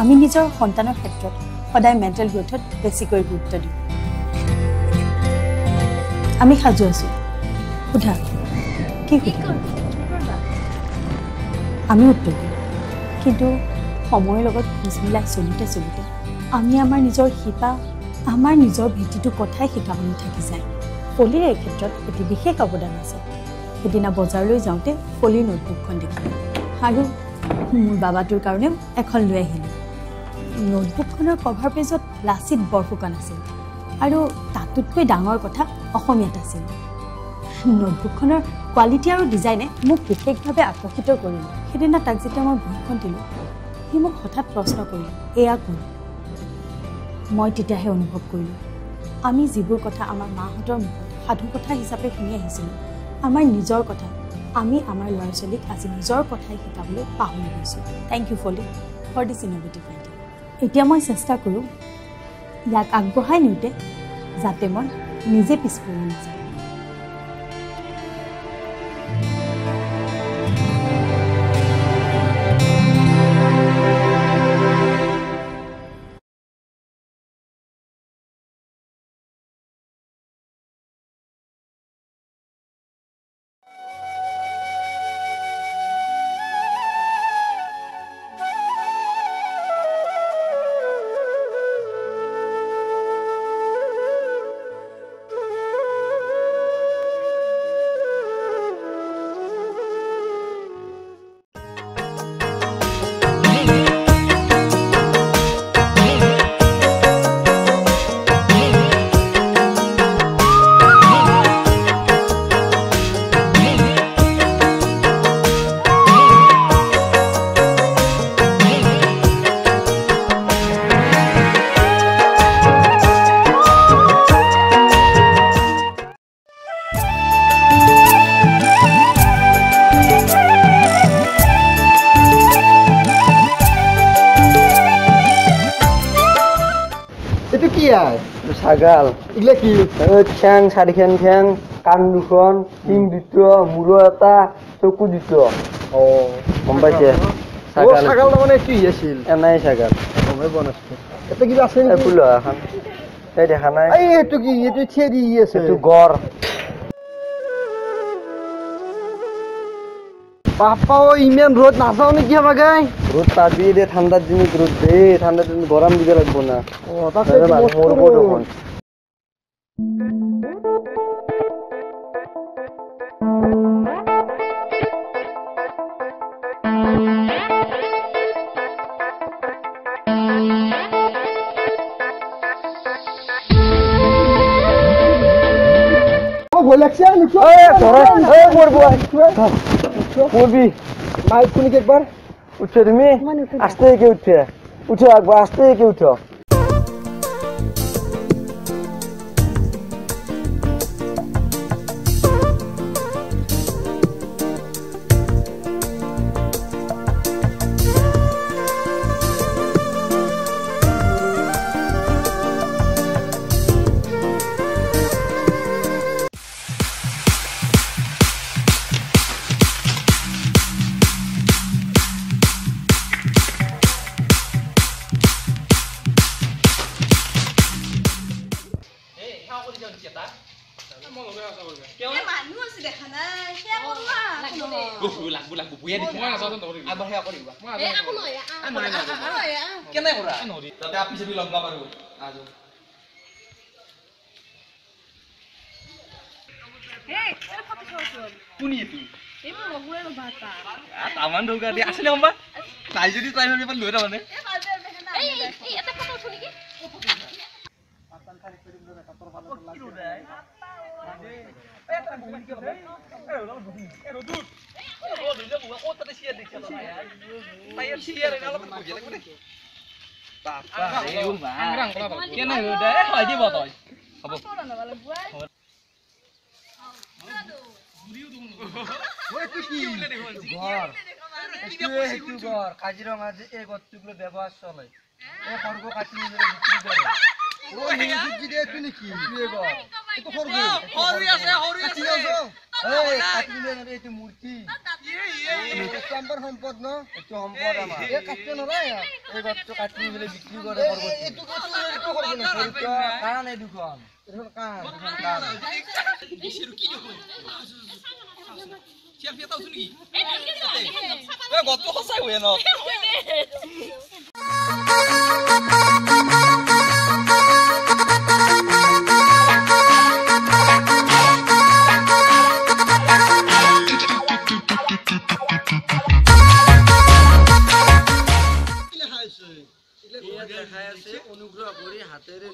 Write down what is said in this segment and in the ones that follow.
আমি নিজৰ সন্তানৰ ক্ষেত্ৰত সদায় মেণ্টেল গ্ৰ'থত বেছিকৈ গুৰুত্ব দিওঁ। আমি সাজু আছোঁ। সোধা, কি সোধা? আমি উত্তৰ দিওঁ, কিন্তু সময়ৰ লগত খোজ মিলাই চলোঁতে চলোঁতে আমি আমাৰ নিজৰ শিপা, আমাৰ নিজৰ ভেটিটো কথাই শিকাবলৈ থাকি যায়। ফলিৰ এই ক্ষেত্ৰত এটি বিশেষ অৱদান আছে। সেইদিনা বজাৰলৈ যাওঁতে ফলিৰ নোটবুকখন দেখিলোঁ আৰু মোৰ বাবাটোৰ কাৰণেও এখন লৈ আহিলোঁ। নোটবুকখনৰ কভাৰ পেজত লাচিত বৰফুকন আছিল আৰু তাতোতকৈ ডাঙৰ কথা অসমীয়াত আছিল। নোটবুকখনৰ কোৱালিটি আৰু ডিজাইনে মোক বিশেষভাৱে আকৰ্ষিত কৰিলে। সেইদিনা তাক যেতিয়া মই বহীখন দিলোঁ, সি মোক হঠাৎ প্ৰশ্ন কৰিলে, এয়া কোন? মই তেতিয়াহে অনুভৱ কৰিলোঁ আমি যিবোৰ কথা আমাৰ মাহঁতৰ মুখত সাধু কথা হিচাপে শুনি আহিছিলোঁ, আমাৰ নিজৰ কথা আমি আমাৰ ল'ৰা ছোৱালীক আজি নিজৰ কথাই শিকাবলৈ পাহৰি গৈছোঁ। Thank you Foli for this innovative idea. এতিয়া মই চেষ্টা কৰোঁ ইয়াক আগবঢ়াই নিওঁতে যাতে মই নিজে পিছ পৰি নাযাওঁ। ছাগাল এগুলা কি? ঠ্যাং, চাৰিখন ঠেং, কাণ দুখন, শিং দুটো, মূৰৰ এটা, চকু দুটো। অ, গম পাইছে? ছাগাল মানে কি আছিল? এনাই ছাগাল। গমেই পোৱা নাছিলো। এটা কিবা আছে নেকি? ফুল এখন এই দেখা নাই? এই এইটো কি? এইটো চেৰি আছে। এইটো গড়। বাপা ঐ, ইমান ৰ'দ, নাযাওঁ নেকি আমাকে? ৰ'দ পাবি দে, ঠাণ্ডাৰ দিনত ৰ'দ দে, ঠাণ্ডাৰ দিনত গৰম দিব লাগিব না। মৰব দেখোন। ভয় লাগছে। পড়বি মাইক শুনি একবার। উঠছো তুমি? আস্তে কে উঠছে, উঠো একবার, আস্তে কে উঠো। কাজিৰঙা যে এই গছটোক লৈ ব্যৱহাৰ চলে, এই সৰ্গ কাটি বিক্ৰী কৰে। এই কাটিলে না এইটো মূৰ্তি এইটো আমাৰ সম্পদ ন এইটো সম্পদ আমাৰ এই কাটতে নৰাই এই গছটো কাটি পেলাই বিক্ৰী কৰে এইটো এইটো কৰিব না এইটো কাণ এই দুখন এইখন কাণ দুখন কাণ কি দেখোন চেলফি এটা উঠো নেকি এই গছটো সঁচাই হয় ন অনুগ্ৰহ কৰি হাতেৰে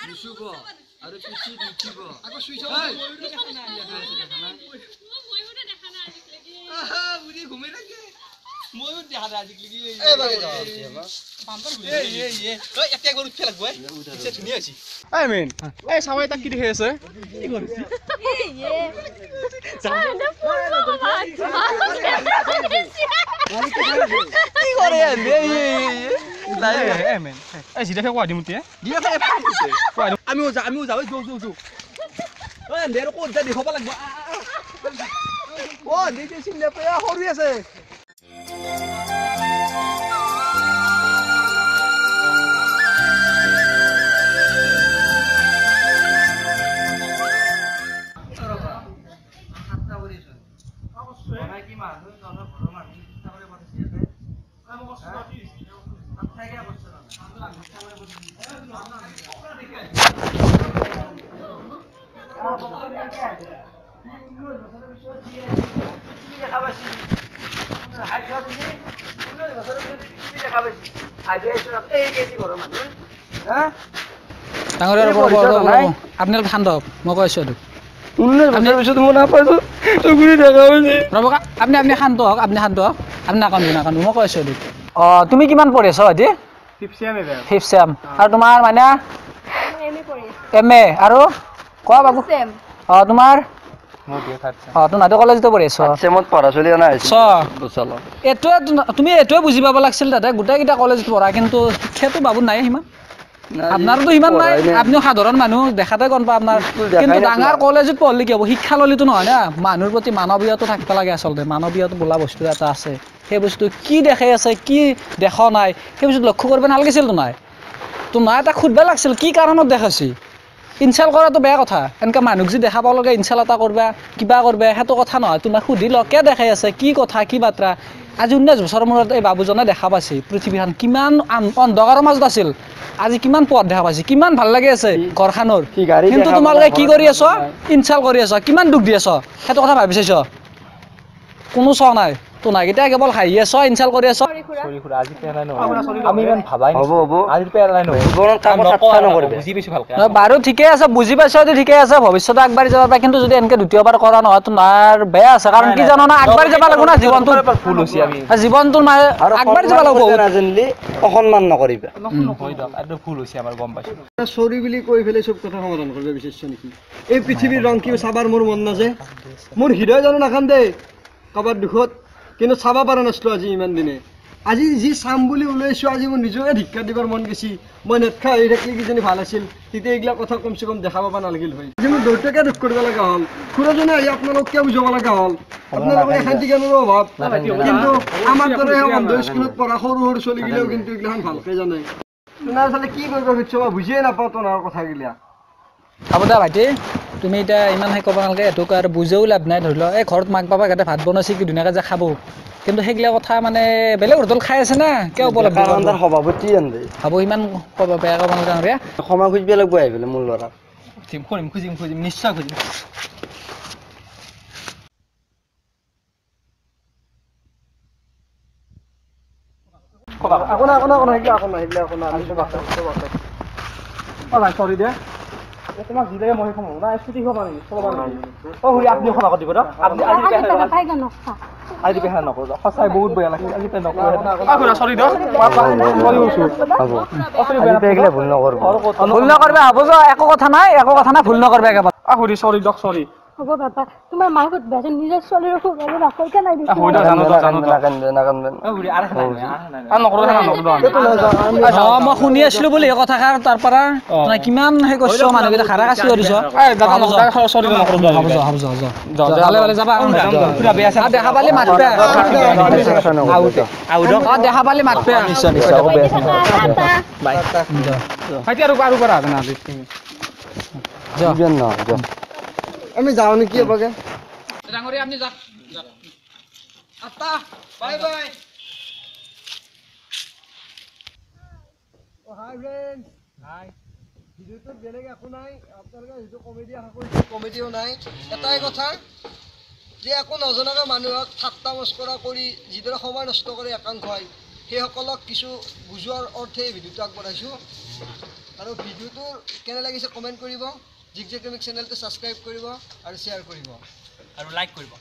নুচুব আৰু পিঠিত নুঠিব আপুনি অলপ শান্ত হওক মই কৈ আছোঁ আপুনি আপুনি শান্ত হওক আপুনি শান্ত হওক আপুনি নাকান্দো নাকান্দো মই কৈ আছোঁ অঁ তুমি কিমান পঢ়ি আছা ভাইটি ফিফ্থ চেম আৰু তোমাৰ মানে এম এ আৰু কোৱা বাবু অঁ তোমাৰ অঁ তুমি নাটক কলেজতে পঢ়ি আছ এইটোৱে তুমি এইটোৱে বুজি পাব লাগিছিল তাতে গোটেইকেইটা কলেজত পঢ়া কিন্তু শিক্ষাটো বাবু নাই সিমান আপোনাৰতো সিমান নাই আপুনিও সাধাৰণ মানুহ দেখাতে গম পাওঁ আপোনাৰ কিন্তু ডাঙৰ কলেজত পঢ়িলে কি হ'ব শিক্ষা ল'লেতো নহয় না মানুহৰ প্ৰতি মানৱীয়টো থাকিব লাগে আচলতে মানৱীয়টো বোলা বস্তু এটা আছে সেই বস্তু কি দেখাই আছে কি দেখা নাই সেই বস্তু লক্ষ্য কৰিব নালাগিছিল তো নাই তো নাই তাক সুধিব লাগছিল কি কাৰণত দেখাইছি ইনচাল্ট কৰাটো বেয়া কথা এনেকুৱা মানুহক যি দেখা পাব লাগে ইনচাল্ট এটা কৰবা কিবা কৰবা সেইটো কথা নহয় তোমাক সুধি লওক কিয় দেখাই আছে কি কথা কি বাৰ্তা আজি 19 বছৰৰ মূৰত এই বাবুজনে দেখা পাইছে পৃথিৱীখন কিমান অন্ধকাৰৰ মাজত আছিল আজি কিমান পথ দেখা পাইছে কিমান ভাল লাগি আছে ঘৰখনৰ কিন্তু তোমালোকে কি কৰি আছ ইনচাল্ট কৰি আছ কিমান দুখ দি আছ সেইটো কথা ভাবি চাইছ কোনো চোৱা নাই তো নাইকেইটা কেৱল হাঁহি আছ ইনচাল্ট কৰি আছ বাৰু ঠিকে আছে বুজি পাইছ ঠিকে আছে ভৱিষ্যতে আগবাঢ়ি যাব পাৰে কিন্তু যদি এনেকে দ্বিতীয়বাৰ কৰা নহয় তোমাৰ বেয়া আছে কাৰণ কি জানো না আগবাঢ়ি যাব লাগিব না জীৱনটো জীৱনটো আগবাঢ়ি যাব লাগিব অসন্মান নকৰিবা চৰি বুলি কৈ পেলাই চব কথা সমাধান কৰিব বিচাৰিছ নেকি এই পৃথিৱীৰ ৰং কি চাবাৰ মোৰ মন নাযায় মোৰ হৃদয় জানো নাকান্দে কাৰোবাৰ দুখত কিন্তু চাব পৰা নাছিলোঁ আজি ইমান দিনে আজি যি চাম বুলি ওলাইছোঁ আজি মোৰ নিজকে ধিক্কাৰ দিবাৰ মন গৈছে মই নেটখা হৈ থাকিলে কিজানি ভাল আছিল তেতিয়া এইগিলা কথা কমচে কম দেখা পাব নালাগিল হয় আজি মোৰ দেউতাকে দুখ কৰিব লগা হ'ল খুৰাজনে আহি আপোনালোক কিয় বুজাব লগা হ'ল আপোনালোকৰ শান্তি জ্ঞানৰো অভাৱ কিন্তু আমাৰ দৰে অন্ধ স্কুলত পঢ়া সৰু সৰু ছোৱালীগিলাও কিন্তু এইগিলাখন ভালকৈ জানে তোমাৰ আচলতে কি কৰিব খুজিছ মই বুজিয়ে নাপাওঁ তোমাৰ কথাগিলা হ'ব দে ভাইটি তুমি এতিয়া ইমান সেই ক'ব নালাগে এইটোক আৰু বুজেও লাভ নাই ধৰি লওক এই ঘৰত মাক বাপাক এটা ভাত বনাইছে কি ধুনীয়াকৈ যে খাব কিন্তু সেইগিলা কথা মানে বেলেগ হোটেল খাই আছে না কিয় উপলব্ধি সভাপতি হ'ব ইমান ক'ব বেয়া ক'ব নালাগে ক্ষমা খুজিব লাগিব আহি পেলাই মোৰ ল'ৰাক খুজিম খুজিম খুজিম নিশ্চয় খুজিম চৰি দে তোমাক যি লাগে মই ক্ষমা না স্কুটি ক্ষমা নেকি চলাব নেকি অ খুৰী আপুনি ক্ষমা কৰি দিব ন আপুনি আজি পেহা নকৰো সঁচাই বহুত বেয়া লাগিছে আজি পেহা নকৰো চৰি দিয়ক ভুল নকৰিব ভুল নকৰিবা হ'ব একো কথা নাই একো কথা নাই ভুল নকৰিবা একেবাৰে খুৰী চৰি দিয়ক চৰি হ'ব বাবা, তোমাৰ মাকত বেয়া, নিজৰ ছোৱালীৰ অসুখ আৰু নকৰকে নাই। মই শুনি আছিলো বুলি কথাষাৰ, তাৰ পৰা কিমান সেই কৰিছ, মানুহকেইটা খাৰা কাচি কৰিছ। দেখা পালি মাতবে, দেখা পালি মাতবে। আমি যাওঁ নেকি এবাকে? ডাঙৰীয়া, আপুনি যাক। আটা, বাই বাই। হাই ফ্ৰেণ্ডছ, হাই। ভিডিঅ'টোত বেলেগ একো নাই, আপোনালোকে যিটো কমেডি আশা কৰিছে কমেডিও নাই। এটাই কথা যে একো নজনাকৈ মানুহক ঠাট্টা মস্কৰা কৰি যিদৰে সময় নষ্ট কৰে একাংশই, সেইসকলক কিছু বুজোৱাৰ অৰ্থে এই ভিডিঅ'টো আগবঢ়াইছোঁ। আৰু ভিডিঅ'টো কেনে লাগিছে কমেণ্ট কৰিব, জিগ জেগ কমিক চেনেলটো ছাবস্ক্ৰাইব কৰিব আৰু শ্বেয়াৰ কৰিব আৰু লাইক কৰিব।